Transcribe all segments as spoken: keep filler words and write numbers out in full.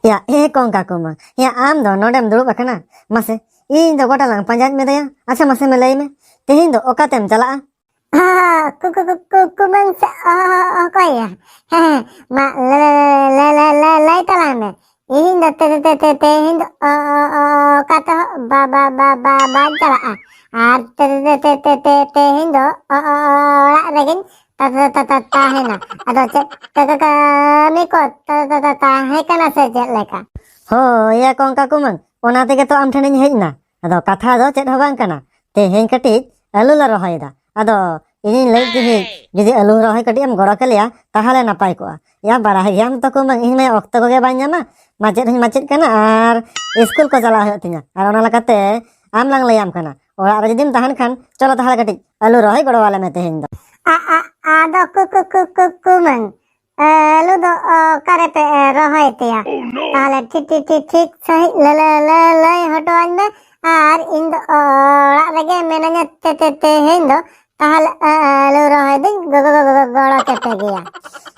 ᱭᱟ ᱮ ᱠᱚᱝᱠᱟ ᱠᱩᱢᱟᱹᱝ, ᱭᱟ ᱟᱢ ᱫᱚ ᱱᱚᱰᱮᱢ ᱫᱩᱲᱩᱵ ᱟᱠᱟᱱᱟ? ᱢᱟᱥᱮ, ᱤᱧ ᱫᱚ ᱜᱚᱴᱟ ᱞᱟᱝ ᱯᱟᱸᱡᱟᱭᱮᱫ ᱢᱮᱫᱚᱭᱟ᱾ ᱟᱪᱪᱷᱟ ᱢᱟᱥᱮ ᱢᱮ ᱞᱟᱹᱭ ᱢᱮ, ᱛᱮᱦᱮᱧ ᱫᱚ ᱚᱠᱟᱛᱮᱢ ᱪᱟᱞᱟᱜᱼᱟ? ᱦᱟ, ᱠᱩ, ᱠᱩ, ᱠᱩ, ᱠᱩ, ᱠᱩᱢᱟᱹᱝ ᱥᱮ ᱚ-, ᱚ-, ᱚ-, ᱚᱠᱚᱭ ᱭᱟ? ᱦᱮᱸ, ᱦᱮᱸ, ᱢᱟ ᱞᱟᱹ-, ᱞᱟᱹ-, ᱞᱟᱹ-, ᱞᱟᱹ-, ᱞᱟᱹᱭ ᱛᱟᱞᱟᱝ ᱢᱮ᱾ ᱤᱧ ᱫᱚ ᱛᱮ-, ᱛᱮ-, ᱛᱮ-, ᱛᱮ-, ᱛᱮᱦᱮᱧ ᱫᱚ ᱚ-, ᱚ-, ᱚ-, ᱚᱠᱟ ᱛᱮᱦᱚᱸ ᱵᱟ-, ᱵᱟ-, ᱵᱟ-, ᱵᱟ-, ᱵᱟᱧ ᱪᱟᱞᱟᱜᱼᱟ᱾ ᱟᱨ ᱛᱮ-, ᱛᱮ-, ᱛᱮ-, ᱛᱮ-, ᱛᱮ-, ᱛᱮᱦᱮᱧ ᱫᱚ ᱚ-, ᱚ-, ᱚ-, ᱚᱲᱟᱜ ᱨᱮᱜᱮᱧ ᱛᱟ-, ᱛᱟ-, ᱛᱟ-, ᱛᱟ-, ᱛᱟᱦᱮᱱᱟ᱾ ᱟᱫᱚ ᱪᱮᱫ ᱠᱟ-, ᱠᱟ-, ᱠᱟᱹᱢᱤ ᱠᱚ ᱛᱟ-, ᱛᱟ-, ᱛᱟ-, ᱛᱟᱦᱮᱸ ᱠᱟᱱᱟ ᱥᱮ ᱪᱮᱫ ᱞᱮᱠᱟ? ᱦᱳᱭ ᱭᱟ ᱠᱚᱝᱠᱟ ᱠᱩᱢᱟᱹᱝ, ᱚᱱᱟ ᱛᱮᱜᱮ ᱛᱚ ᱟᱢ ᱴᱷᱮᱱᱤᱧ ᱦᱮᱡ ᱮᱱᱟ᱾ ᱟᱫᱚ ᱠᱟᱛᱷᱟ ᱫᱚ ᱪᱮᱫ ᱦᱚᱸ ᱵᱟᱝ ᱠᱟᱱᱟ, ᱛᱮᱦᱮᱧ ᱠᱟᱹᱴᱤᱡ ᱟᱹᱞᱩ ᱞᱮ ᱨᱚᱦᱚᱭᱮᱫᱟ᱾ ᱟᱫᱚ ᱤᱧᱤᱧ ᱞᱟᱹᱭᱮᱫ ᱛᱟᱦᱮᱸᱫ, ᱡᱩᱫᱤ ᱟᱹᱞᱩ ᱨᱚᱦᱚᱭ ᱠᱟᱹᱴᱤᱡ ᱮᱢ ᱜᱚᱲᱚ ᱠᱮᱞᱮᱭᱟ, ᱛᱟᱦᱚᱞᱮ ᱱᱟᱯᱟᱭ ᱠᱚᱜᱼᱟ᱾ ᱭᱟ ᱵᱟᱲᱟᱭ ᱜᱮᱭᱟᱢ ᱛᱚ ᱠᱩᱢᱟᱹᱝ, ᱤᱧ ᱢᱟ ᱚᱠᱛᱚ ᱠᱚᱜᱮ ᱵᱟᱹᱧ ᱧᱟᱢᱟ, ᱢᱟᱪᱮᱫ ᱦᱚᱸᱧ ᱢᱟᱪᱮᱫ ᱠᱟᱱᱟ ᱟᱨ ᱤᱥᱠᱩᱞ ᱠᱚ ᱪᱟᱞᱟᱣ ᱦᱩᱭᱩᱜ ᱛᱤᱧᱟ, ᱟᱨ ᱚᱱᱟ ᱞᱮᱠᱟᱛᱮ ᱟᱢ ᱞᱟᱝ ᱞᱟᱹᱭᱟᱢ ᱠᱟᱱᱟ᱾ ᱚᱲᱟᱜ ᱨᱮ ᱡᱩᱫᱤᱢ ᱛᱟᱦᱮᱱ ᱠᱷᱟᱱ, ᱪᱚᱞᱚ ᱛᱟᱦᱚᱞᱮ ᱠᱟᱹᱴᱤᱡ ᱟᱹᱞᱩ ᱨᱚᱦᱚᱭ ᱜᱚᱲᱚ ᱟᱞᱮ ᱢᱮ ᱛᱮᱦᱮᱧ ᱫᱚ᱾ ᱟ-, ᱟ-, ᱟᱫᱚ ᱠᱩ-, ᱠᱩ-, ᱠᱩ-, ᱠᱩ-, ᱠᱩᱢᱟᱹᱝ, ᱟᱹᱞᱩ ᱫᱚ ᱚᱠᱟ ᱨᱮᱯᱮ ᱨᱚᱦᱚᱭ ᱛᱮᱭᱟ? ᱛᱟᱦᱚᱞᱮ ᱴᱷᱤᱠ, ᱴᱷᱤᱠ, ᱴᱷᱤᱠ, ᱴᱷᱤᱠ ᱥᱟᱺᱦᱤᱡ ᱞᱟᱹ-, ᱞᱟᱹ-, ᱞᱟᱹ-, ᱞᱟᱹᱭ ᱦᱚᱴᱚᱣᱟᱹᱧ ᱢᱮ, ᱟᱨ ᱤᱧ ᱫᱚ ᱚᱲᱟᱜ ᱨᱮᱜᱮ ᱢᱮᱱᱟᱹᱧᱟ ᱛᱮ-, ᱛᱮ-, ᱛᱮᱦᱮᱧ ᱫᱚ᱾ ᱛᱟᱦᱚᱞᱮ ᱟᱹᱞᱩ ᱨᱚᱦᱚᱭ ᱫᱚᱧ ᱜᱚ-, ᱜᱚ-, ᱜᱚ-, ᱜᱚ-, ᱜᱚᱲᱚ ᱠᱮᱯᱮ ᱜᱮᱭᱟ᱾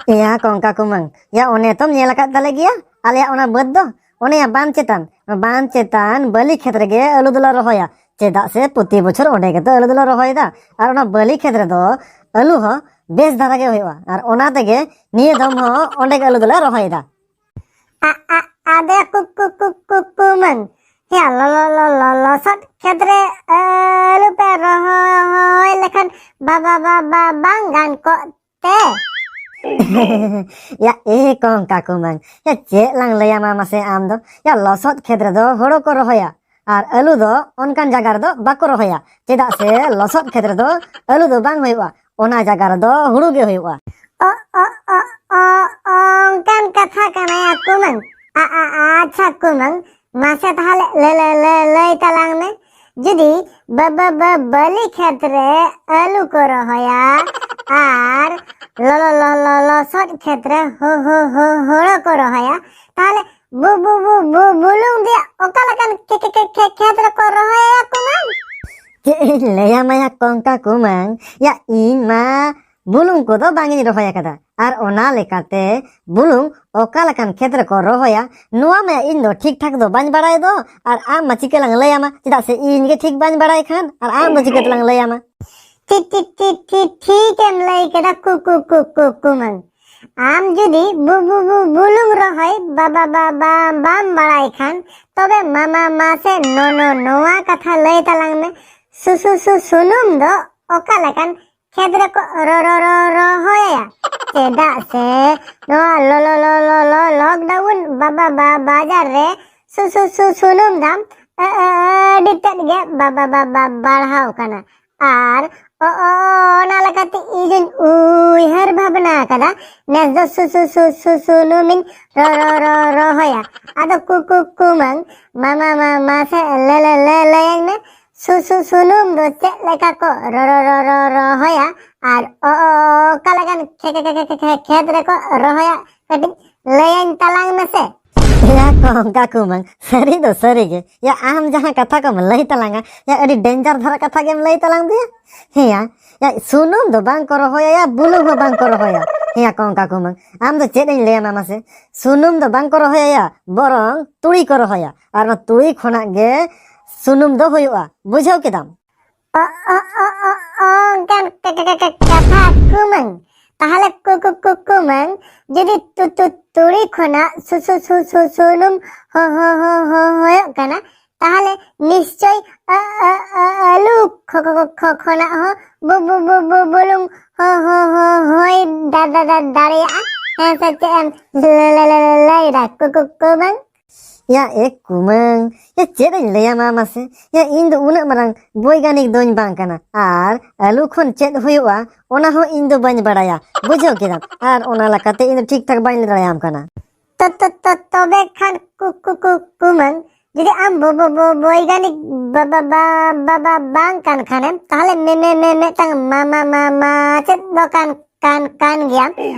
ᱮᱭᱟ ᱠᱚᱝᱠᱟ ᱠᱩᱢᱟᱹᱝ, ᱭᱟ ᱚᱱᱮ ᱛᱚᱢ ᱧᱮᱞ ᱟᱠᱟᱫ ᱛᱟᱞᱮ ᱜᱮᱭᱟ ᱟᱞᱮᱭᱟᱜ ᱚᱱᱟ ᱵᱟᱹᱫᱽ ᱫᱚ, ᱚᱱᱮ ᱭᱟ ᱵᱟᱸᱫᱽ ᱪᱮᱛᱟᱱ, ᱵᱟᱸᱫᱽ ᱪᱮᱛᱟᱱ ᱵᱟᱹᱞᱤ ᱠᱷᱮᱛ ᱨᱮᱜᱮ ᱟᱹᱞᱩ ᱫᱚᱞᱮ ᱨᱚᱦᱚᱭᱟ᱾ ᱪᱮᱫᱟᱜ ᱥᱮ ᱯᱨᱚᱛᱤ ᱵᱚᱪᱷᱚᱨ ᱚᱸᱰᱮ ᱜᱮᱛᱚ ᱟᱹᱞᱩ ᱫᱚᱞᱮ ᱨᱚᱦᱚᱭᱮᱫᱟ, ᱟᱨ ᱚᱱᱟ ᱵᱟᱹᱞᱤ ᱠᱷᱮᱛ ᱨᱮᱫᱚ ᱟᱹᱞᱩ ᱦᱚᱸ ᱵᱮᱥ ᱫᱷᱟᱨᱟ ᱜᱮ ᱦᱩᱭᱩᱜᱼᱟ, ᱟᱨ ᱚᱱᱟ ᱛᱮᱜᱮ ᱱᱤᱭᱟᱹ ᱫᱚᱢ ᱦᱚᱸ ᱚᱸᱰᱮ ᱜᱮ ᱟᱹᱞᱩ ᱫᱚᱞᱮ ᱨᱚᱦᱚᱭᱮᱫᱟ᱾ ᱟ-, ᱟ-, ᱟᱫᱮ ᱠᱩ-, ᱠᱩ-, ᱠᱩ-, ᱠᱩ-, ᱠᱩᱢᱟᱹᱝ, ᱦᱮᱸ, ᱞᱚ-, ᱞᱚ-, ᱞᱚ-, ᱞᱚ-, ᱞᱚᱥᱚᱫ ᱠᱷᱮᱛ ᱨᱮ ᱟᱹᱞᱩ ᱯᱮ ᱨᱚᱦᱚᱭ ᱞᱮᱠᱷᱟᱱ ᱵᱟ-, ᱵᱟ-, ᱵᱟ-, ᱵᱟ-, ᱵᱟᱝ ᱜᱟᱱ ᱠᱚᱜ ᱛᱮ? ᱭᱟ ᱮ ᱠᱚᱝᱠᱟ ᱠᱩᱢᱟᱹᱝ, ᱭᱟ ᱪᱮᱫ ᱞᱟᱝ ᱞᱟᱹᱭᱟᱢᱟ ᱢᱟᱥᱮ ᱟᱢ ᱫᱚ? ᱭᱟ ᱞᱚᱥᱚᱫ ᱠᱷᱮᱛ ᱨᱮᱫᱚ ᱦᱳᱲᱳ ᱠᱚ ᱨᱚᱦᱚᱭᱟ, ᱟᱨ ᱟᱹᱞᱩ ᱫᱚ ᱚᱱᱠᱟᱱ ᱡᱟᱭᱜᱟ ᱨᱮᱫᱚ ᱵᱟᱠᱚ ᱨᱚᱦᱚᱭᱟ, ᱪᱮᱫᱟᱜ ᱥᱮ ᱞᱚᱥᱚᱫ ᱠᱷᱮᱛ ᱨᱮᱫᱚ ᱟᱹᱞᱩ ᱫᱚ ᱵᱟᱝ ᱦᱩᱭᱩᱜᱼᱟ, ᱚᱱᱟ ᱡᱟᱭᱜᱟ ᱨᱮᱫᱚ ᱦᱩᱲᱩ ᱜᱮ ᱦᱩᱭᱩᱜᱼᱟ᱾ ᱚ, ᱚ, ᱚ, ᱚ, ᱚᱱᱠᱟᱱ ᱠᱟᱛᱷᱟ ᱠᱟᱱᱟ ᱭᱟ ᱠᱩᱢᱟᱹᱝ᱾ ᱟ, ᱟ, ᱟᱪᱪᱷᱟ ᱠᱩᱢᱟᱹᱝ, ᱢᱟᱥᱮ ᱛᱟᱦᱚᱞᱮ ᱞᱟᱹ-, ᱞᱟᱹ-, ᱞᱟᱹ-, ᱞᱟᱹᱭ ᱛᱟᱞᱟᱝ ᱢᱮ, ᱡᱩᱫᱤ ᱵᱟ-, ᱵᱟ-, ᱵᱟ-, ᱵᱟᱹᱞᱤ ᱠᱷᱮᱛ ᱨᱮ ᱟᱹᱞᱩ ᱠᱚ ᱨᱚᱦᱚᱭᱟ ᱟᱨ ᱞᱚ-, ᱞᱚ-, ᱞᱚ-, ᱞᱚ-, ᱞᱚᱥᱚᱫ ᱠᱷᱮᱛ ᱨᱮ ᱦᱳ-, ᱦᱳ-, ᱦᱳ-, ᱦᱳᱲᱳ ᱠᱚ ᱨᱚᱦᱚᱭᱟ, ᱛᱟᱦᱚᱞᱮ ᱵᱩ-, ᱵᱩ-, ᱵᱩ-, ᱵᱩ-, ᱵᱩᱞᱩᱝ ᱫᱤᱭᱮ ᱚᱠᱟ ᱞᱮᱠᱟᱱ ᱠᱷᱮ-, ᱠᱷᱮ-, ᱠᱷᱮ-, ᱠᱷᱮ-, ᱠᱷᱮᱛ ᱨᱮᱠᱚ ᱨᱚᱦᱚᱭᱟ ᱠᱩᱢᱟᱹᱝ? ᱪᱮᱫ ᱤᱧ ᱞᱟᱹᱭᱟᱢᱟ ᱭᱟ ᱠᱚᱝᱠᱟ ᱠᱩᱢᱟᱹᱝ, ᱭᱟ ᱤᱧ ᱢᱟ ᱵᱩᱞᱩᱝ ᱠᱚᱫᱚ ᱵᱟᱝ ᱤᱧ ᱨᱚᱦᱚᱭ ᱟᱠᱟᱫᱟ᱾ ᱟᱨ ᱚᱱᱟ ᱞᱮᱠᱟᱛᱮ ᱵᱩᱞᱩᱝ ᱚᱠᱟ ᱞᱮᱠᱟᱱ ᱠᱷᱮᱛ ᱨᱮᱠᱚ ᱨᱚᱦᱚᱭᱟ, ᱱᱚᱣᱟ ᱢᱟ ᱤᱧ ᱫᱚ ᱴᱷᱤᱠ ᱴᱷᱟᱠ ᱫᱚ ᱵᱟᱹᱧ ᱵᱟᱲᱟᱭ ᱫᱚ᱾ ᱟᱨ ᱟᱢ ᱢᱟ ᱪᱤᱠᱟᱹ ᱞᱟᱝ ᱞᱟᱹᱭᱟᱢᱟ, ᱪᱮᱫᱟᱜ ᱥᱮ ᱤᱧ ᱜᱮ ᱴᱷᱤᱠ ᱵᱟᱹᱧ ᱵᱟᱲᱟᱭ ᱠᱷᱟᱱ? ᱟᱨ ᱟᱢ ᱫᱚ ᱪᱤᱠᱟᱹ ᱛᱮᱞᱟᱝ ᱞᱟᱹᱭᱟᱢᱟ? ᱴᱷᱤᱠ ᱴᱷᱤᱠ ᱴᱷᱤᱠ ᱴᱷᱤᱠ ᱴᱷᱤᱠ ᱮᱢ ᱞᱟᱹᱭ ᱠᱮᱫᱟ ᱠᱩ ᱠᱩ ᱠᱩ ᱠᱩ ᱠᱩᱢᱟᱹᱝ᱾ ᱟᱢ ᱡᱩᱫᱤ ᱵᱩ ᱵᱩ ᱵᱩ ᱵᱩᱞᱩᱝ ᱨᱚᱦᱚᱭ ᱵᱟᱵᱟ ᱵᱟᱵᱟ ᱵᱟᱢ ᱵᱟᱲᱟᱭ ᱠᱷᱟᱱ, ᱛᱚᱵᱮ ᱢᱟᱢᱟ ᱢᱟᱥᱮ ᱱᱚ ᱱᱚ ᱱᱚᱣᱟ ᱠᱟᱛᱷᱟ ᱞᱟᱹᱭ ᱛᱟᱞᱟᱝ ᱢᱮ, ᱥᱩ ᱥᱩ ᱥᱩ ᱥᱩᱱᱩᱢ ᱫᱚ ᱚᱠᱟ ᱞᱮᱠᱟᱱ ᱠᱷᱮᱛ ᱨᱮᱠᱚ ᱨᱚ ᱨᱚ ᱨᱚ ᱨᱚᱦᱚᱭᱟ? ᱪᱮᱫᱟᱜ ᱥᱮ ᱱᱚᱣᱟ ᱞᱚ ᱞᱚ ᱞᱚ ᱞᱚ ᱞᱚ ᱞᱚᱠᱰᱟᱣᱩᱱ ᱵᱟᱵᱟ ᱵᱟ ᱵᱟᱡᱟᱨ ᱨᱮ ᱥᱩ ᱥᱩ ᱥᱩ ᱥᱩᱱᱩᱢ ᱫᱟᱢ ᱟᱹᱰᱤ ᱛᱮᱫ ᱜᱮ ᱵᱟᱵᱟ ᱵᱟᱵᱟ ᱵᱟᱲᱦᱟᱣ ᱠᱟᱱᱟ᱾ ᱟᱨ ᱚ ᱚ ᱚᱱᱟ ᱞᱮᱠᱟᱛᱮ ᱤᱧ ᱩᱭᱦᱟᱹᱨ ᱵᱷᱟᱵᱽᱱᱟ ᱟᱠᱟᱫᱟ, ᱱᱮᱥ ᱫᱚ ᱥᱩ ᱥᱩ ᱥᱩ ᱥᱩ ᱥᱩᱱᱩᱢᱤᱧ ᱨᱚ ᱨᱚ ᱨᱚ ᱨᱚᱦᱚᱭᱟ᱾ ᱟᱫᱚ ᱠᱩ ᱠᱩ ᱠᱩᱢᱟᱹᱝ, ᱢᱟᱢᱟ ᱢᱟ ᱢᱟᱥᱮ ᱞᱟᱹ ᱞᱟᱹ ᱞᱟᱹ ᱞᱟᱹᱭᱟᱹᱧ ᱢᱮ, ᱥᱩ ᱥᱩ ᱥᱩᱱᱩᱢ ᱫᱚ ᱪᱮᱫ ᱞᱮᱠᱟ ᱠᱚ ᱨᱚ ᱨᱚ ᱨᱚ ᱨᱚ ᱨᱚᱦᱚᱭᱟ? ᱟᱨ ᱚ ᱚ ᱚᱠᱟ ᱞᱮᱠᱟᱱ ᱠᱷᱮ- ᱠᱷᱮ- ᱠᱷᱮ- ᱠᱷᱮ- ᱠᱷᱮ- ᱠᱷᱮᱛ ᱨᱮᱠᱚ ᱨᱚᱦᱚᱭᱟ, ᱠᱟᱹᱴᱤᱡ ᱞᱟᱹᱭᱟᱹᱧ ᱛᱟᱞᱟᱝ ᱢᱮᱥᱮ᱾ ᱭᱟ ᱠᱚᱝᱠᱟ ᱠᱩᱢᱟᱹᱝ, ᱥᱟᱹᱨᱤ ᱫᱚ ᱥᱟᱹᱨᱤ ᱜᱮ᱾ ᱭᱟ, ᱟᱢ ᱡᱟᱦᱟᱸ ᱠᱟᱛᱷᱟ ᱠᱚᱢ ᱞᱟᱹᱭ ᱛᱟᱞᱟᱝᱟ, ᱭᱟ, ᱟᱹᱰᱤ ᱰᱮᱧᱡᱟᱨ ᱫᱷᱟᱨᱟ ᱠᱟᱛᱷᱟ ᱜᱮᱢ ᱞᱟᱹᱭ ᱛᱟᱞᱟᱝ ᱫᱚᱭᱟ᱾ ᱦᱮᱸᱭᱟ, ᱭᱟ, ᱥᱩᱱᱩᱢ ᱫᱚ ᱵᱟᱝ ᱠᱚ ᱨᱚᱦᱚᱭᱟ, ᱭᱟ, ᱵᱩᱞᱩᱝ ᱦᱚᱸ ᱵᱟᱝ ᱠᱚ ᱨᱚᱦᱚᱭᱟ᱾ ᱦᱮᱸᱭᱟ ᱠᱚᱝᱠᱟ ᱠᱩᱢᱟᱹᱝ, ᱟᱢ ᱫᱚ ᱪᱮᱫ ᱤᱧ ᱞᱟᱹᱭᱟᱢᱟ ᱢᱟᱥᱮ? ᱥᱩᱱᱩᱢ ᱫᱚ ᱵᱟᱝ ᱠᱚ ᱨᱚᱦᱚᱭᱟ, ᱭᱟ, ᱵᱚᱨᱚᱝ ᱛᱩᱲᱤ ᱠᱚ ᱨᱚᱦᱚᱭᱟ᱾ ᱟᱨ ᱚᱱᱟ ᱛᱩᱲᱤ ᱠᱷᱚᱱᱟᱜ ᱜᱮ ᱥᱩᱱᱩᱢ ᱫᱚ ᱦᱩᱭᱩᱜᱼᱟ, ᱵᱩᱡᱷᱟᱹᱣ ᱠᱮᱫᱟᱢ? ᱚ- ᱚ- ᱚ- ᱚ- ᱚᱱᱠᱟᱱ ᱠᱟ- ᱠᱟ- ᱠᱟ- ᱠᱟᱛᱷᱟ ᱠᱩᱢᱟᱹᱝ᱾ ᱛᱟᱦᱞᱮ ᱠᱩ- ᱠᱩ- ᱠᱩ- ᱠᱩᱢᱟᱹᱝ, ᱡᱩᱫᱤ ᱛᱩ- ᱛᱩ- ᱛᱩᱲᱤ ᱠᱷᱚᱱᱟᱜ ᱥᱩ- ᱥᱩ- ᱥᱩ- ᱥᱩ- ᱥᱩᱱᱩᱢ ᱦᱚ- ᱦᱚ- ᱦᱚ- ᱦᱚ- ᱦᱩᱭᱩᱜ ᱠᱟᱱᱟ, ᱛᱟᱦᱞᱮ ᱱᱤᱥᱪᱚᱭ ᱟ- ᱟ- ᱟ- ᱟᱹᱞᱩ ᱠᱷᱚ- ᱠᱷᱚ- ᱠᱷᱚ- ᱠᱷᱚ- ᱠᱷᱚᱱᱟᱜ ᱦᱚᱸ ᱵᱩ- ᱵᱩ- ᱵᱩ- ᱵᱩ- ᱵᱩᱞᱩᱝ ᱦᱚ- ᱦᱚ- ᱦᱚ- ᱦᱩᱭ ᱫᱟ- ᱫᱟ- ᱫᱟ- ᱫᱟᱲᱮᱭᱟᱜᱼᱟ᱾ ᱦᱮᱸ ᱥᱮ ᱪᱮᱫ ᱮᱢ ᱞᱟᱹ- ᱞᱟᱹ- ᱞᱟᱹ- ᱞᱟᱹ- ᱞᱟᱹᱭᱫᱟ ᱠᱩ- ᱠᱩ- ᱠᱩᱢᱟᱹᱝ? ᱭᱟ ᱮ ᱠᱩᱢᱟᱹᱝ, ᱭᱟ ᱪᱮᱫ ᱤᱧ ᱞᱟᱹᱭᱟᱢᱟ ᱢᱟᱥᱮ? ᱭᱟ ᱤᱧ ᱫᱚ ᱩᱱᱟᱹᱜ ᱢᱟᱨᱟᱝ ᱵᱳᱭᱜᱟᱱᱤᱠ ᱫᱚᱧ ᱵᱟᱝ ᱠᱟᱱᱟ, ᱟᱨ ᱟᱹᱞᱩ ᱠᱷᱚᱱ ᱪᱮᱫ ᱦᱩᱭᱩᱜᱼᱟ ᱚᱱᱟ ᱦᱚᱸ ᱤᱧ ᱫᱚ ᱵᱟᱹᱧ ᱵᱟᱲᱟᱭᱟ, ᱵᱩᱡᱷᱟᱹᱣ ᱠᱮᱫᱟᱢ? ᱟᱨ ᱚᱱᱟ ᱞᱮᱠᱟᱛᱮ ᱤᱧ ᱫᱚ ᱴᱷᱤᱠ ᱴᱷᱟᱠ ᱵᱟᱹᱧ ᱞᱟᱹᱭ ᱫᱟᱲᱮᱭᱟᱢ ᱠᱟᱱᱟ᱾ ᱛᱚ ᱛᱚ ᱛᱚ ᱛᱚᱵᱮ ᱠᱷᱟᱱ ᱠᱩ- ᱠᱩ- ᱠᱩ- ᱠᱩᱢᱟᱹᱝ, ᱡᱩᱫᱤ ᱟᱢ ᱵᱚ- ᱵᱚ- ᱵᱚ- ᱵᱳᱭᱜᱟᱱᱤᱠ ᱵᱟ- ᱵᱟ- ᱵᱟ- ᱵᱟ- ᱵᱟᱝ ᱠᱟᱱ ᱠᱷᱟᱱᱮᱢ, ᱛᱟᱦᱞᱮ ᱢᱮ- ᱢᱮ- ᱢᱮ- ᱢᱤᱫᱴᱟᱝ ᱢᱟ- ᱢᱟ- ᱢᱟ- ᱢᱟ- ᱪᱮᱫ ᱫᱚ ᱠᱟᱱ ᱠᱟᱱ ᱠᱟᱱ ᱜᱮᱭᱟᱢ᱾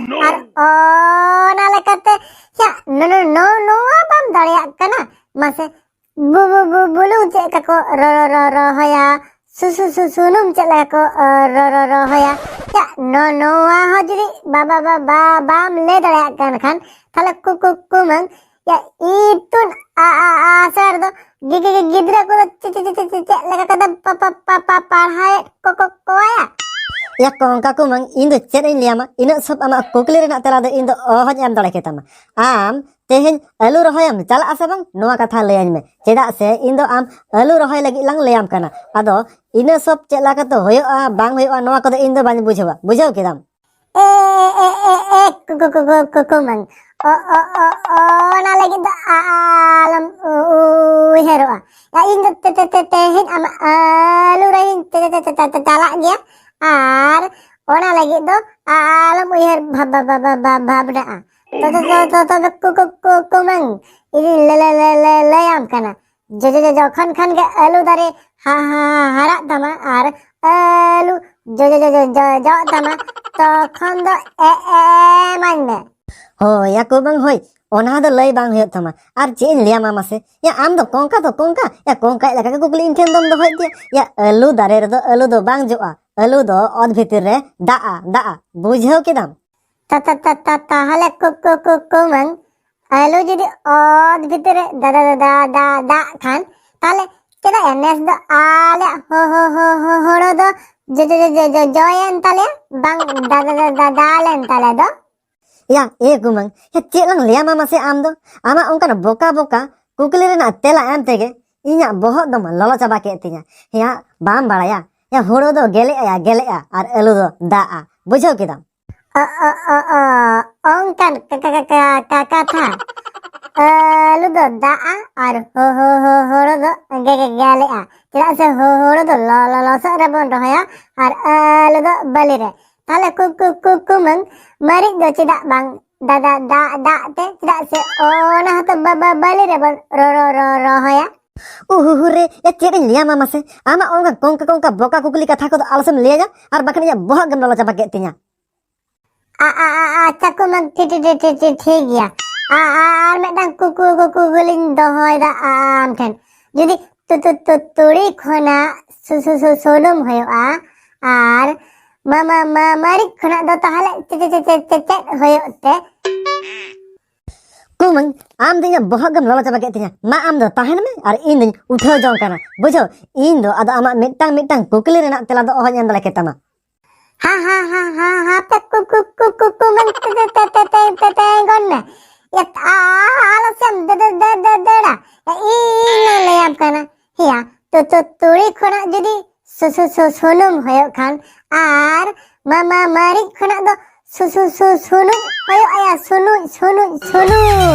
ᱟᱨ ᱚᱱᱟ ᱞᱮᱠᱟᱛᱮ ᱭᱟ ᱱᱚ- ᱱᱚ- ᱱᱚ- ᱱᱚᱣᱟ ᱵᱟᱢ ᱫᱟᱲᱮᱭᱟᱜ ᱠᱟᱱᱟ? ᱢᱟᱥᱮ ᱵᱩ- ᱵᱩ- ᱵᱩ- ᱵᱩᱞᱩᱝ ᱪᱮᱫ ᱞᱮᱠᱟ ᱠᱚ ᱨᱚ- ᱨᱚ- ᱨᱚ- ᱨᱚᱦᱚᱭᱟ, ᱥᱩ- ᱥᱩ- ᱥᱩ- ᱥᱩᱱᱩᱢ ᱪᱮᱫ ᱞᱮᱠᱟ ᱠᱚ ᱨᱚ- ᱨᱚ- ᱨᱚᱦᱚᱭᱟ, ᱭᱟ, ᱱᱚ-, ᱱᱚᱣᱟ ᱦᱚᱸ ᱡᱩᱫᱤ ᱵᱟ-, ᱵᱟ-, ᱵᱟ-, ᱵᱟ-, ᱵᱟᱢ ᱞᱟᱹᱭ ᱫᱟᱲᱮᱭᱟᱜ ᱠᱟᱱ ᱠᱷᱟᱱ, ᱛᱟᱦᱞᱮ ᱠᱩ-, ᱠᱩ-, ᱠᱩᱢᱟᱹᱝ, ᱭᱟ, ᱤᱛᱩᱱ ᱟ-, ᱟ-, ᱟᱥᱲᱟ ᱨᱮᱫᱚ ᱜᱤ-, ᱜᱤ-, ᱜᱤ-, ᱜᱤᱫᱽᱨᱟᱹ ᱠᱚᱫᱚ ᱪᱮ-, ᱪᱮ-, ᱪᱮ-, ᱪᱮ-, ᱪᱮᱫ ᱞᱮᱠᱟ ᱠᱟᱛᱮ ᱯᱟ-, ᱯᱟ-, ᱯᱟ-, ᱯᱟ-, ᱯᱟᱲᱦᱟᱣᱮᱫ ᱠᱚ-, ᱠᱚ-, ᱠᱚᱣᱟᱭᱟ? ᱭᱟ, ᱠᱚᱝᱠᱟ ᱠᱩᱢᱟᱹᱝ, ᱤᱧ ᱫᱚ ᱪᱮᱫ ᱤᱧ ᱞᱟᱹᱭᱟᱢᱟ, ᱤᱱᱟᱹᱜ ᱥᱚᱵ ᱟᱢᱟᱜ ᱠᱩᱠᱞᱤ ᱨᱮᱱᱟᱜ ᱛᱮᱞᱟ ᱫᱚ ᱤᱧ ᱫᱚ ᱚᱦᱚᱧ ᱮᱢ ᱫᱟᱲᱮ ᱠᱮᱛᱟᱢᱟ᱾ ᱟᱢ ᱛᱮᱦᱮᱧ ᱟᱹᱞᱩ ᱨᱚᱦᱚᱭᱮᱢ ᱪᱟᱞᱟᱜᱼᱟ ᱥᱮ ᱵᱟᱝ, ᱱᱚᱣᱟ ᱠᱟᱛᱷᱟ ᱞᱟᱹᱭᱟᱹᱧ ᱢᱮ, ᱪᱮᱫᱟᱜ ᱥᱮ ᱤᱧ ᱫᱚ ᱟᱢ ᱟᱹᱞᱩ ᱨᱚᱦᱚᱭ ᱞᱟᱹᱜᱤᱫ ᱞᱟᱝ ᱞᱟᱹᱭᱟᱢ ᱠᱟᱱᱟ᱾ ᱟᱫᱚ ᱤᱱᱟᱹ ᱥᱚᱵ ᱪᱮᱫ ᱞᱮᱠᱟᱛᱮ ᱦᱩᱭᱩᱜᱼᱟ, ᱵᱟᱝ ᱦᱩᱭᱩᱜᱼᱟ, ᱱᱚᱣᱟ ᱠᱚᱫᱚ ᱤᱧ ᱫᱚ ᱵᱟᱹᱧ ᱵᱩᱡᱷᱟᱹᱣᱟ, ᱵᱩᱡᱷᱟᱹᱣ ᱠᱮᱫᱟᱢ? ᱮ, ᱮ, ᱮ, ᱮ, ᱠᱩ-, ᱠᱩ-, ᱠᱩ-, ᱠᱩ-, ᱠᱩ-, ᱠᱩᱢᱟᱹᱝ᱾ ᱚ, ᱚ, ᱚ, ᱚ, ᱚᱱᱟ ᱞᱟᱹᱜᱤᱫ ᱫᱚ ᱟ-, ᱟᱞᱚᱢ ᱩ-, ᱩ-, ᱩᱭᱦᱟᱹᱨᱚᱜᱼᱟ᱾ ᱭᱟ, ᱤᱧ ᱫᱚ ᱛᱮ-, ᱛᱮ-, ᱛᱮ-, ᱛᱮᱦᱮᱧ ᱟᱢᱟᱜ ᱟᱹᱞᱩ ᱨᱚᱦᱚᱭᱤᱧ ᱛᱮ-, ᱛᱮ-, ᱛᱮ-, ᱛᱮ-, ᱛᱮ-, ᱪᱟᱞᱟᱜ ᱜᱮᱭᱟ᱾ ᱟᱨ ᱚᱱᱟ ᱞᱟᱹᱜᱤᱫ ᱫᱚ ᱟᱞᱚᱢ ᱩᱭᱦᱟᱹᱨ ᱵᱷᱟ-, ᱵᱷᱟ-, ᱵᱷᱟ-, ᱵᱷᱟ-, ᱵᱷᱟ-, ᱵᱷᱟᱵᱽᱱᱟᱜᱼᱟ᱾ ᱛᱚ, ᱛᱚ, ᱛᱚ, ᱛᱚ, ᱛᱚᱵᱮ ᱠᱩ-, ᱠᱩ-, ᱠᱩ-, ᱠᱩᱢᱟᱹᱝ, ᱤᱧᱤᱧ ᱞᱟᱹ-, ᱞᱟᱹ-, ᱞᱟᱹ-, ᱞᱟᱹ-, ᱞᱟᱹᱭᱟᱢ ᱠᱟᱱᱟ᱾ ᱡᱚ-, ᱡᱚ-, ᱡᱚ-, ᱡᱚᱠᱷᱚᱱ ᱠᱷᱟᱱ ᱜᱮ ᱟᱹᱞᱩ ᱫᱟᱨᱮ ᱦᱟ-, ᱦᱟ-, ᱦᱟ-, ᱦᱟᱨᱟᱜ ᱛᱟᱢᱟ ᱟᱨ ᱟᱹᱞᱩ ᱡᱚ-, ᱡᱚ-, ᱡᱚ-, ᱡᱚ-, ᱡᱚ-, ᱡᱚᱜ ᱛᱟᱢᱟ, ᱛᱚᱠᱷᱚᱱ ᱫᱚ ᱮ-, ᱮ-, ᱮᱢᱟᱹᱧ ᱢᱮ᱾ ᱦᱳᱭ, ᱭᱟ ᱠᱩᱢᱟᱹᱝ, ᱦᱳᱭ, ᱚᱱᱟ ᱫᱚ ᱞᱟᱹᱭ ᱵᱟᱝ ᱦᱩᱭᱩᱜ ᱛᱟᱢᱟ᱾ ᱟᱨ ᱪᱮᱫ ᱤᱧ ᱞᱟᱹᱭᱟᱢᱟ ᱢᱟᱥᱮ? ᱭᱟ, ᱟᱢ ᱫᱚ ᱠᱚᱝᱠᱟ ᱫᱚ ᱠᱚᱝᱠᱟ, ᱭᱟ, ᱠᱚᱝᱠᱟᱭ ᱞᱮᱠᱟ ᱜᱮ ᱠᱩᱠᱞᱤ ᱤᱧ ᱴᱷᱮᱱ ᱫᱚᱢ ᱫᱚᱦᱚᱭᱮᱫ ᱛᱤᱧᱟ᱾ ᱭᱟ, ᱟᱹᱞᱩ ᱫᱟᱨᱮ ᱨᱮᱫᱚ ᱟᱹᱞᱩ ᱫᱚ ᱵᱟᱝ ᱡᱚᱜᱼᱟ, ᱟᱹᱞᱩ ᱫᱚ ᱚᱛ ᱵᱷᱤᱛᱤᱨ ᱨᱮ ᱫᱟᱜᱼᱟ, ᱫᱟᱜᱼᱟ, ᱵᱩᱡᱷᱟᱹᱣ ᱠᱮᱫᱟᱢ? ᱛᱟ-, ᱛᱟ-, ᱛᱟ-, ᱛᱟ-, ᱛᱟᱦᱞᱮ ᱠᱩ-, ᱠᱩ-, ᱠᱩ-, ᱠᱩᱢᱟᱹᱝ, ᱟᱹᱞᱩ ᱡᱩᱫᱤ ᱚᱛ ᱵᱷᱤᱛᱤᱨ ᱨᱮ ᱫᱟ-, ᱫᱟ-, ᱫᱟ-, ᱫᱟ-, ᱫᱟ-, ᱫᱟᱜ ᱠᱷᱟᱱ, ᱛᱟᱦᱞᱮ ᱪᱮᱫᱟᱜ ᱭᱟ ᱱᱮᱥ ᱫᱚ ᱟᱞᱮᱭᱟᱜ ᱦᱳ-, ᱦᱳ-, ᱦᱳ-, ᱦᱳ-, ᱦᱳᱲᱳ ᱫᱚ ᱡᱚ-, ᱡᱚ-, ᱡᱚ-, ᱡᱚ-, ᱡᱚ-, ᱡᱚᱭᱮᱱ ᱛᱟᱞᱮᱭᱟ, ᱵᱟᱝ ᱫᱟ-, ᱫᱟ-, ᱫᱟ-, ᱫᱟ-, ᱫᱟᱞᱮᱱ ᱛᱟᱞᱮ ᱫᱚ? ᱭᱟ, ᱮ ᱠᱩᱢᱟᱹᱝ, ᱭᱟ, ᱪᱮᱫ ᱞᱟᱝ ᱞᱟᱹᱭᱟᱢᱟ ᱢᱟᱥᱮ ᱟᱢ ᱫᱚ? ᱟᱢᱟᱜ ᱚᱱᱠᱟᱱ ᱵᱚᱠᱟ ᱵᱚᱠᱟ ᱠᱩᱠᱞᱤ ᱨᱮᱱᱟᱜ ᱛᱮᱞᱟ ᱮᱢ ᱛᱮᱜᱮ ᱤᱧᱟᱜ ᱵᱚᱦᱚᱜ ᱫᱚᱢ ᱞᱚᱞᱚ ᱪᱟᱵᱟ ᱠᱮᱫ ᱛᱤᱧᱟ᱾ ᱭᱟ, ᱵᱟᱢ ᱵᱟᱲᱟᱭᱟ? ᱭᱟ, ᱦᱳᱲᱳ ᱫᱚ ᱜᱮᱞᱮᱜᱼᱟ, ᱭᱟ, ᱜᱮᱞᱮᱜᱼᱟ, ᱟᱨ ᱟᱹᱞᱩ ᱫᱚ ᱫᱟᱜᱼᱟ᱾ ᱵᱩᱡᱷᱟᱹᱣ ᱠᱮᱫᱟᱢ? ᱚ, ᱚ, ᱚ, ᱚ, ᱚᱱᱠᱟᱱ ᱠᱟ-, ᱠᱟ-, ᱠᱟ-, ᱠᱟ-, ᱠᱟ-, ᱠᱟᱛᱷᱟ᱾ ᱟᱹᱞᱩ ᱫᱚ ᱫᱟᱜᱼᱟ ᱟᱨ ᱦᱳ-, ᱦᱳ-, ᱦᱳ-, ᱦᱳᱲᱳ ᱫᱚ ᱜᱮ-, ᱜᱮ-, ᱜᱮᱞᱮᱜᱼᱟ᱾ ᱪᱮᱫᱟᱜ ᱥᱮ ᱦᱳ-, ᱦᱳᱲᱳ ᱫᱚ ᱞᱚ-, ᱞᱚ-, ᱞᱚᱥᱚᱫ ᱨᱮᱵᱚᱱ ᱨᱚᱦᱚᱭᱟ ᱟᱨ ᱟᱹᱞᱩ ᱫᱚ ᱵᱟᱹᱞᱤ ᱨᱮ᱾ ᱛᱟᱦᱞᱮ ᱠᱩ-, ᱠᱩ-, ᱠᱩ-, ᱠᱩᱢᱟᱹᱝ, ᱢᱟᱹᱨᱤᱪ ᱫᱚ ᱪᱮᱫᱟᱜ ᱵᱟᱝ ᱫᱟ-, ᱫᱟ-, ᱫᱟᱜ, ᱫᱟᱜ ᱛᱮ? ᱪᱮᱫᱟᱜ ᱥᱮ ᱚᱱᱟ ᱦᱚᱸᱛᱚ ᱵᱟ-, ᱵᱟ-, ᱵᱟᱹᱞᱤ ᱨᱮᱵᱚᱱ ᱨᱚ-, ᱨᱚ-, ᱨᱚ-, ᱨᱚᱦᱚᱭᱟ᱾ ᱩᱦᱩ ᱦᱩ ᱨᱮ, ᱭᱟ, ᱪᱮᱫ ᱤᱧ ᱞᱟᱹᱭᱟᱢᱟ ᱢᱟᱥᱮ? ᱟᱢᱟᱜ ᱚᱱᱠᱟ ᱠᱚᱝᱠᱟ, ᱠᱚᱝᱠᱟ ᱵᱚᱠᱟ ᱠᱩᱠᱞᱤ ᱠᱟᱛᱷᱟ ᱠᱚᱫᱚ ᱟᱞᱚ ᱥᱮᱢ ᱞᱟᱹᱭᱟ, ᱟᱨ ᱵᱟᱠᱷᱟᱱ ᱤᱧᱟᱜ ᱵᱚᱦᱚᱜ ᱜᱮᱢ ᱞᱚᱞᱚ ᱪᱟᱵᱟ ᱠᱮᱫ ᱛᱤᱧᱟ᱾ ᱟ-, ᱟ-, ᱟ-, ᱟᱪᱪᱷᱟ ᱠᱩᱢᱟᱹᱝ, ᱴᱷᱤ-, ᱴᱷᱤ-, ᱴᱷᱤ-, ᱴᱷᱤ-, ᱴᱷᱤᱠ ᱜᱮᱭᱟ᱾ ᱟ-, ᱟ-, ᱟᱨ ᱢᱤᱫᱴᱟᱝ ᱠᱩ-, ᱠᱩ-, ᱠᱩ-, ᱠᱩᱠᱞᱤᱧ ᱫᱚᱦᱚᱭᱮᱫᱟ ᱟᱢ ᱴᱷᱮᱱ᱾ ᱡᱩᱫᱤ ᱛᱩ-, ᱛᱩ-, ᱛᱩ-, ᱛᱩᱲᱤ ᱠᱷᱚᱱᱟᱜ ᱥᱩ-, ᱥᱩ-, ᱥᱩ-, ᱥᱩᱱᱩᱢ ᱦᱩᱭᱩᱜᱼᱟ, ᱟᱨ ᱢᱟ ᱢᱟ ᱢᱟ ᱢᱟᱹᱨᱤᱪ ᱠᱷᱚᱱᱟᱜ ᱫᱚ ᱛᱟᱦᱚᱞᱮ ᱪᱮ- ᱪᱮ- ᱪᱮ- ᱪᱮ- ᱪᱮ- ᱪᱮᱫ ᱦᱩᱭᱩᱜ ᱛᱮ? ᱠᱩᱢᱟᱹᱝ, ᱟᱢ ᱫᱚ ᱤᱧᱟᱹᱜ ᱵᱚᱦᱚᱜ ᱜᱮᱢ ᱞᱚᱞᱚ ᱪᱟᱵᱟ ᱠᱮᱫ ᱛᱤᱧᱟ᱾ ᱢᱟ ᱟᱢ ᱫᱚ ᱛᱟᱦᱮᱱ ᱢᱮ ᱟᱨ ᱤᱧ ᱫᱚᱧ ᱩᱴᱷᱟᱹᱣ ᱡᱚᱝ ᱠᱟᱱᱟ, ᱵᱩᱡᱷᱟᱹᱣ? ᱤᱧ ᱫᱚ ᱟᱫᱚ ᱟᱢᱟᱜ ᱢᱤᱫᱴᱟᱝ ᱢᱤᱫᱴᱟᱝ ᱠᱩᱠᱞᱤ ᱨᱮᱱᱟᱜ ᱛᱮᱞᱟ ᱫᱚ ᱚᱦᱚᱧ ᱮᱢ ᱫᱟᱲᱮ ᱠᱮᱛᱟᱢᱟ᱾ ᱦᱟ ᱦᱟ ᱦᱟ ᱦᱟ ᱦᱟ ᱯᱮ ᱠᱩ ᱠᱩ ᱠᱩ ᱠᱩ ᱠᱩᱢᱟᱹᱝ ᱛᱮ- ᱛᱮ- ᱛᱮ- ᱛᱮ- ᱛᱮ- ᱛᱮᱸᱜᱚᱱ ᱢᱮ᱾ ᱮᱛ- ᱟ- ᱟ- ᱟᱞᱚ ᱥᱮᱢ ᱫᱮ- ᱫᱮ- ᱫᱮ- ᱫᱮ- ᱫᱮᱲᱟ᱾ ᱤᱧ ᱞᱟᱹᱭᱟᱢ ᱠᱟᱱᱟ᱾ ᱦᱮᱭᱟ, ᱛᱚ ᱛᱚ ᱛᱩᱲᱤ ᱠᱷᱚᱱᱟᱜ ᱡᱩᱫᱤ ᱥᱩ- ᱥᱩ- ᱥᱩ- ᱥᱩᱱᱩᱢ ᱦᱩᱭᱩᱜ ᱠᱷᱟᱱ, ᱟᱨ ᱢᱟ ᱢᱟ ᱢᱟᱹᱨᱤᱪ ᱠᱷᱚᱱᱟᱜ ᱫᱚ ᱥᱩ- ᱥᱩ- ᱥᱩ- ᱥᱩᱱᱩᱡ ᱦᱩᱭᱩᱜᱼᱟ᱾ ᱥᱩᱱᱩᱡ, ᱥᱩᱱᱩᱡ, ᱥᱩᱱᱩᱡ᱾